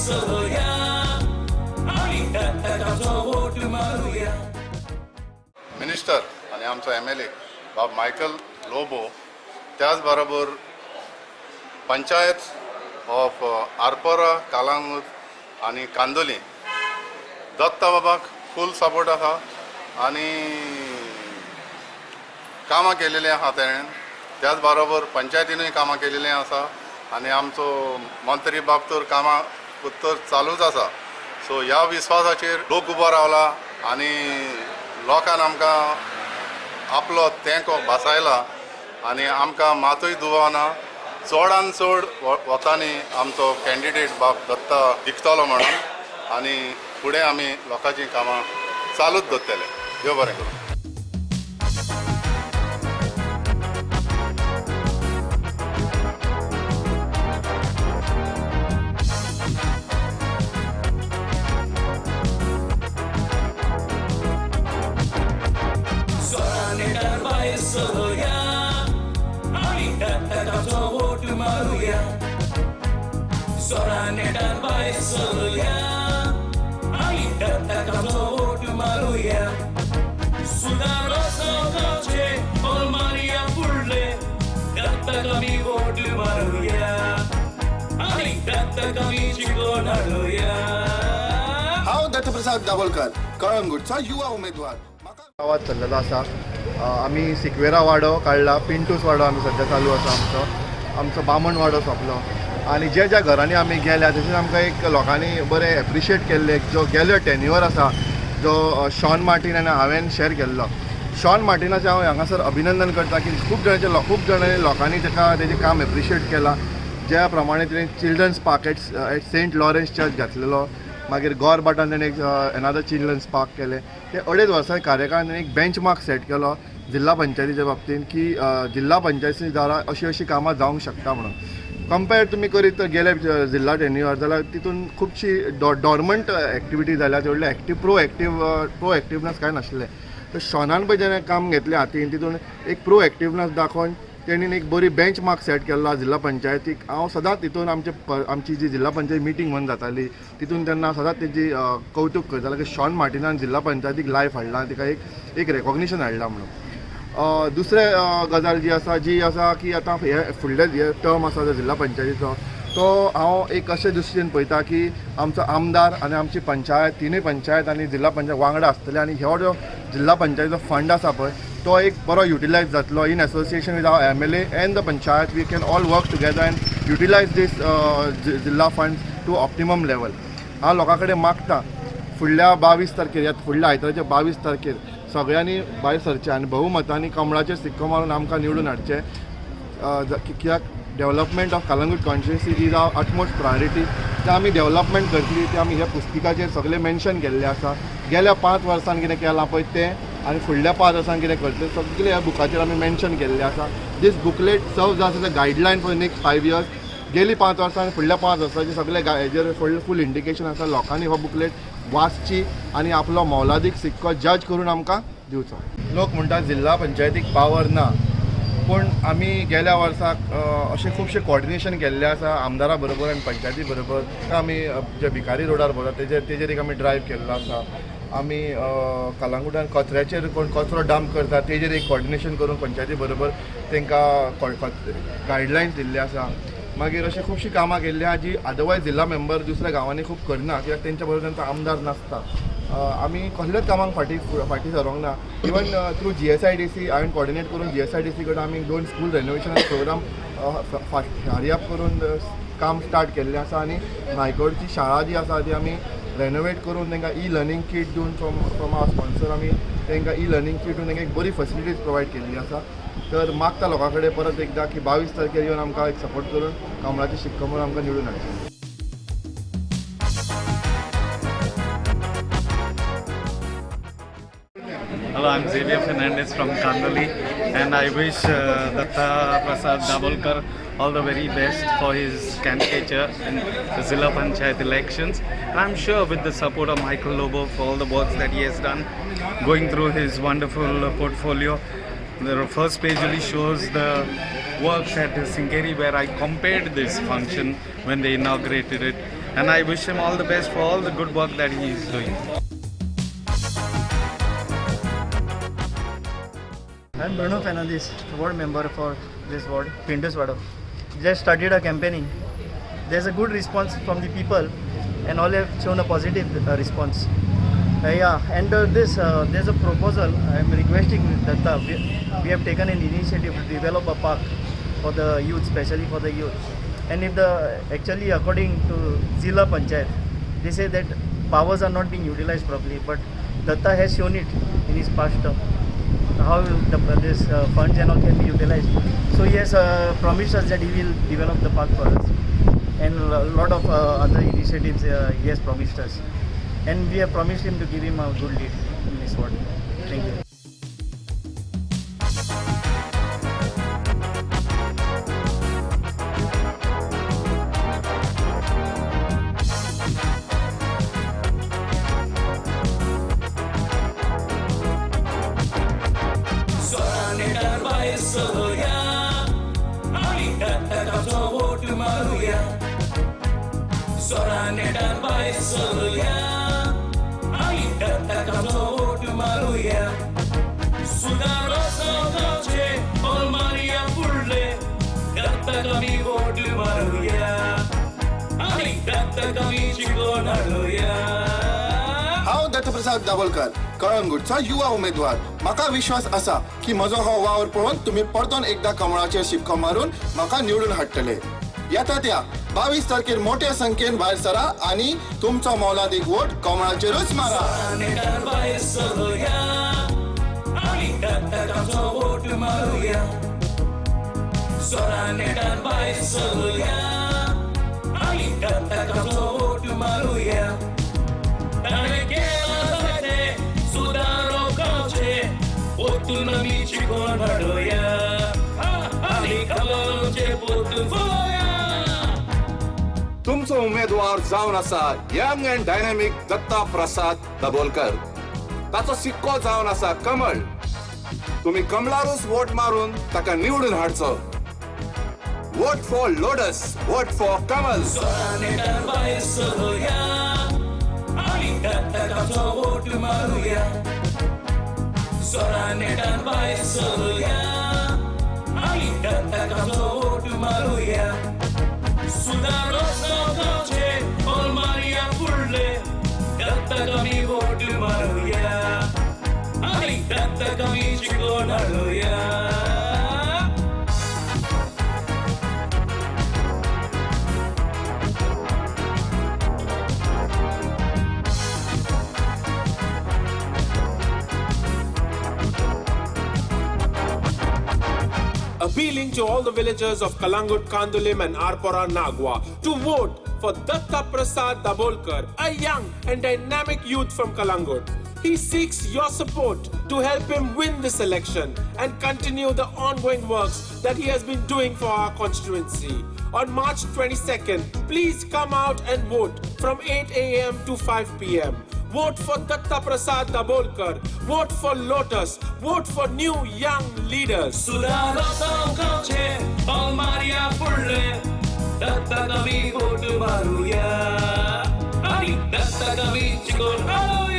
चलया आमी दत्ताचो vote मारुया. Minister आनी आमचो एमएलए बाब मायकल लोबो, त्याच बरोबर पंचायत ऑफ आरपोरा, कालांगूट आनी कांदोली दत्ता बाबाक फूल सपोर्ट आसा आनी कामां केलेलीं आहा तेणेन. त्याच बरोबर पंचायतीनूय कामां केलेलीं आसा आनी आमचो मंत्री बाब तर कामां तर चालूच आसा. सो ह्या विस्वासाचेर लोक उबो रावला आनी लोकान आमकां आपलो तेंको भासायला आनी आमकां मातूय दुबाव ना, चडान चड वतांनी आमचो कॅन्डिडेट बाब दत्ता जिखतलो म्हणून आनी फुडें आमी लोकांचीं कामां चालूच दवरतले. देव बरें करूं. सोरा नेटार भायर सरया आमी दत्ताचो वोट मारुया. सोरा नेटार भायर सरया आमी दत्ताचो वोट मारुया. सुदारो गांवचे बोल मारुया, फुडले दत्ताक आमी वोट मारुया आनी दत्ताक आमी जिखोवन हाडुया. हांव दत्तप्रसाद दाभोलकर, कळंगूटचो युवा उमेदवार. म्हाका गांवात चल्लेलो आसा. आमी सिक्वेरा वाडो काडला, पिंटूस वाडो आमी सद्या चालू आसा आमचो, आमचो बामण वाडो सोंपलो आनी ज्या ज्या घरांनी आमी गेल्या तशेंच आमकां एक लोकांनी बरें एप्रिशिएट केल्लें. जो गेल्लो टेन्युअर आसा जो शॉन मार्टीन आनी हांवें शेअर केल्लो, शॉन मार्टिनाचें हांव हांगासर अभिनंदन करता की खूब जाणांनी लोकांनी ताका तेजें काम एप्रिशिएट केलां. ज्या प्रमाणे तेणें children's park at Saint Lawrence church घातलेलो, मागीर गोरभाटान तेणें एक एनादर चिल्ड्रन्स पार्क केलें. ते अडेच वर्सां कार्यकाळान तेणें एक बेंच मार्क सेट केलो जिल्हा पंचायतीच्या बाबतीन की जिल्हा पंचायती द्वारा अशी अशी कामां जावंक शकता म्हणून. कंपेर तुमी करीत तर गेले जिल्हा टेन्युअर जाल्यार तितून खुबशी डॉर्मंट एक्टिविटी जाल्या, तेवढले एक्टीव प्रो एक्टिवनस कांय नाशिल्लें. तर शॉनान पळय जेन्ना काम घेतलें हातीन, तितून एक प्रो एक्टिवनस दाखोवन तेणीन एक बरी बेंच मार्क सेट केल्लो जिल्हा पंचायतीक. हांव सदांच तितून आमचे आमची जी जिल्हा पंचायत मिटींग म्हणून जाताली तितून तेन्ना सदांच तेजी कौतूक करताले की शॉन मार्टिनान जिल्हा पंचायतीक लायफ हाडला, तिका एक एक रेकॉग्निशन हाडलां म्हणून. दुसरें गजाल जी आसा की आतां हे फुडले हे टर्म आसा जो जिल्हा पंचायतीचो, तो हांव एक अशे दृश्टीन पळयता की आमचो आमदार आनी आमची पंचायत, तिनूय पंचायत आनी जिल्हा पंचायत वांगडा आसतले आनी हो जो जिल्हा पंचायतीचो फंड आसा पळय तो एक बरो युटिलायज जातलो. In association with our MLA and the panchayat, we can all work together and utilize this जिल्हा fund to optimum level. हांव लोकां कडेन मागता, फुडल्या 22 तारखेर, ह्या फुडल्या आयताराच्या 22 तारखेर सगळ्यांनी भायर सरचें आनी बहुमतांनी कमळाचेर सिक्को मारून आमकां निवडून हाडचें, कित्याक development of Calangute constituency is our utmost priority. ते आमी डेवलपमेंट करतली, ते आमी ह्या पुस्तिकाचेर सगळें मेन्शन केल्लें आसा. गेल्या 5 वर्सान कितें केलां पळय तें आनी फुडल्या 5 वर्सान कितें करतलें, सगळें ह्या बुकाचेर आमी मेन्शन केल्लें आसा. This booklet serves as a guideline for next 5 years. गेली 5 वर्सां आनी फुडल्या 5 वर्साचे सगळे हेजेर फुल फूल इंडिकेशन आसा. लोकांनी हो बुकलेट वाचची आनी आपलो मोलादीक सिक्को जज करून आमकां दिवचो. लोक म्हणटात जिल्हा पंचायतीक पावर ना, पूण आमी गेल्या वर्साक अशें खुबशें कॉर्डिनेशन केल्लें आसा आमदारा बरोबर आनी पंचायती बरोबर. आमी जे भिकारी रोडार भरता तेजेर एक आमी ड्रायव केल्लो आसा. आमी कलांगुटान कचऱ्याचेर कोण कचरो डंप करता तेजेर एक कॉर्डिनेशन करून पंचायती बरोबर तांकां गायडलायन्स दिल्ले आसा. मागीर अशें खुबशीं कामां केल्लीं आहा जी अदरवायज जिल्हा मेंबर दुसऱ्या गांवांनी खूब करना, कित्याक तेंच्या बरोबर तेंचो आमदार नासता. आमी कसल्याच कामाक फाटीं फाटीं सरोंक ना. इवन थ्रू जीएसआयडीसी हांवें कॉर्डिनेट करून जीएसआयडीसी कडेन आमी दोन school renovation programme hurry up करून काम स्टार्ट केल्लें आसा आनी नायकोडची शाळा जी आसा ती आमी रेनोवेट करून तांकां ई लर्नींग कीट दिवन, फ्रॉम our sponsor आमी तांकां ई लर्नींग कीट दिवन तांकां एक बरी फॅसिलिटीज प्रोवायड केल्ली आसा. तर मागता लोकां कडेन परत एकदां की 22 तारखेर येवन आमकां एक सपोर्ट करून कमळाचे शिक्को मारून आमकां निवडून हाडचें. Hello, I'm Xavier Fernandez from Kandoli, and I wish Datta Prasad Dabolkar all the very best for his candidature in the Zilla Panchayat elections. And I'm sure with the support of Michael Lobo for all the works that he has done, going through his wonderful portfolio, the first page really shows the works at Sinquerim, where I compared this function when they inaugurated it. And I wish him all the best for all the good work that he is doing. I'm Bruno Fernandez, ward member for this ward, Pindus Wado. Just started a campaigning. There's a good response from the people, and all have shown a positive response. Yeah, and this there's a proposal. I'm requesting that we have taken an initiative to develop a park for the youth, especially for the youth. And if the actually according to Zilla Panchayat, they say that powers are not being utilized properly, but Datta has shown it in his past term how this funds and all can be utilized. So he has promised us that he will develop the park for us, and a lot of other initiatives he has promised us, and we have promised him to give him a good lead in this ward. Thank you. सोरा भायर सरुया आनी दत्ताचो vote मारुया. सोरा नेटार भायर सरुया आनी दत्ताचो vote मारुया. सुदारो गांवचे बोल मारुया फुडले दत्ताक आमी vote मारुया आनी दत्ताक आमी जिखोवन हाडुया. हांव दत्तप्रसाद दाभोलकर, कळंगूटचो युवा उमेदवार. म्हाका विश्वास आसा की म्हजो हो वावर पळोवन तुमी परतून एकदां कमळाचेर शिक्को मारून म्हाका निवडून हाडटले. येता त्या 22 तारखेर मोठ्या संख्येन भायर सरा आनी तुमचो मोलादीक वोट कमळाचेरूच मारा. नेटार भायर सरुया आनी दत्ताचो वोट मारुया. सोरा नेटार भायर सरुया आनी दत्ताचो वोट मारुया. ताणें केलां जायते सुदारो गांवचे पोतून आमी शिकोवन हाडुया आनी कमळाचे पोतून फुलोया. तुमचो उमेदवार जावन आसा young and dynamic Datta Prasad Dabholkar. ताचो सिक्को जावन आसा कमळ. तुमी कमळारूच वोट मारून ताका निवडून हाडचो. Vote for lotus, vote for Kamal. सोरा नेटार भायर सरुया आनी दत्ताचो वोट मारुया. सोरा नेटार भायर सरुया आनी दत्ताचो वोट मारुया. सुदारो गांवचे बोल मारुया फुडले दत्ताक आमी वोट मारुया आनी दत्ताक आमी जिखोवन हाडुया. Appealing to all the villagers of Calangute, Candolim and Arpora Nagua to vote for Datta Prasad Dabholkar, a young and dynamic youth from Calangute. He seeks your support to help him win this election and continue the ongoing works that he has been doing for our constituency. On March 22nd, please come out and vote from 8 a.m. to 5 p.m. Vote for Datta Prasad Dabholkar. Vote for Lotus. Vote for new young leaders. सुदारो गांवचे बोल मारुया फुडले दत्ताक आमी vote मारुया आनी दत्ताक आमी जिखोवन हाडुया.